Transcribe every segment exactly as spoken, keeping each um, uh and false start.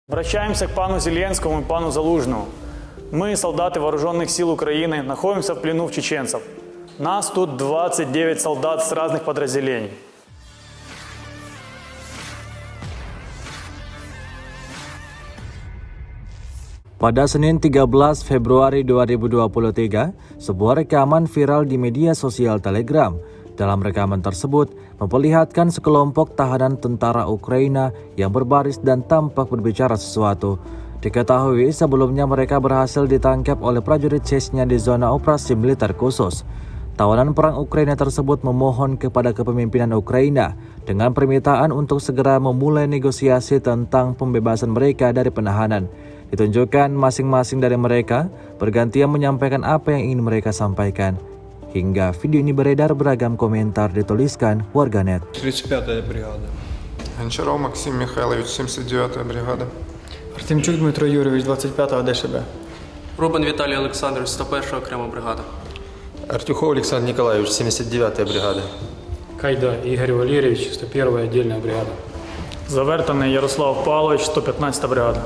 Обращаемся к пану Зеленскому и пану Залужному. Мы, солдаты вооружённых сил Украины, находимся в плену в чеченцев. Нас тут двадцать девять солдат с разных подразделений. Pada Senin tiga belas Februari dua ribu dua puluh tiga, sebuah rekaman viral di media sosial Telegram. Dalam rekaman tersebut, memperlihatkan sekelompok tahanan tentara Ukraina yang berbaris dan tampak berbicara sesuatu. Diketahui, sebelumnya mereka berhasil ditangkap oleh prajurit Chechnya di zona operasi militer khusus. Tawanan perang Ukraina tersebut memohon kepada kepemimpinan Ukraina dengan permintaan untuk segera memulai negosiasi tentang pembebasan mereka dari penahanan. Ditunjukkan masing-masing dari mereka bergantian menyampaikan apa yang ingin mereka sampaikan. Hingga video ini beredar, beragam komentar dituliskan warganet. Тридцать пятая бригада. Гончаров Максим Михайлович, семьдесят девятая бригада. Артемчук Дмитро Юрьевич, двадцать пятая Д Ш Б. Рубан Віталій Олександрович, сто перша окрема бригада. Артюхов Александр Николаевич, семьдесят девятая бригада. Кайда Игорь Валерьевич, сто первая отдельная бригада. Завертаний Ярослав Павлович, сто пятнадцатая бригада.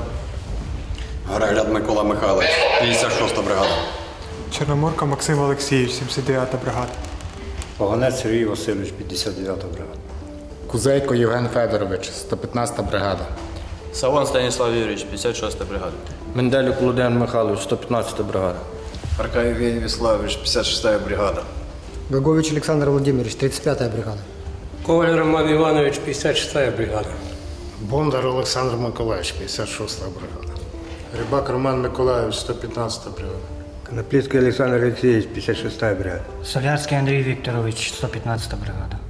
Горогляд Микола Михайлович, пятьдесят шестая бригада. Чорноморко Максим Олексійович, сімдесят девята бригада. Поганець Сергій Васильович, пятьдесят девятая бригада. Кузейко Євген Федорович, сто пятнадцатая бригада. Савон Станіслав Юрійович, пятьдесят шостая бригада. Менделюк Володимир Михайлович, сто пятнадцатая бригада. Аркаєв Євген Вячеславович, пятьдесят шестая бригада. Гагович Олександр Володимирович, тридцять пятая бригада. Коваль Роман Іванович, пятьдесят шестая бригада. Бондар Олександр Миколайович, пятьдесят шостая бригада. Рибак Роман Миколайович, сто пятнадцатая бригада. Коноплицкий Александр Алексеевич, пятьдесят шестая бригада. Солярский Андрей Викторович, сто пятнадцатая бригада.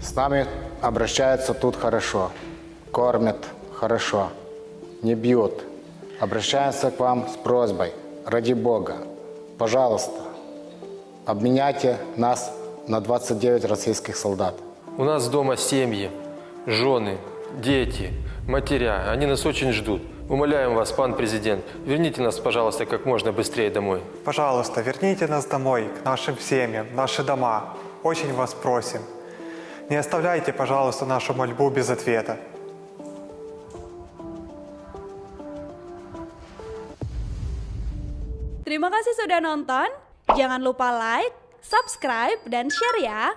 С нами обращаются тут хорошо, кормят хорошо, не бьют. Обращаемся к вам с просьбой, ради Бога, пожалуйста, обменяйте нас на двадцать девять российских солдат. У нас дома семьи, жены, дети, матеря. Они нас очень ждут. Умоляем вас, пан президент, верните нас, пожалуйста, как можно быстрее домой. Пожалуйста, верните нас домой, к нашим семьям, наши дома. Очень вас просим. Не оставляйте, пожалуйста, нашу мольбу без ответа. Terima kasih sudah nonton. Jangan lupa like, subscribe, dan share ya.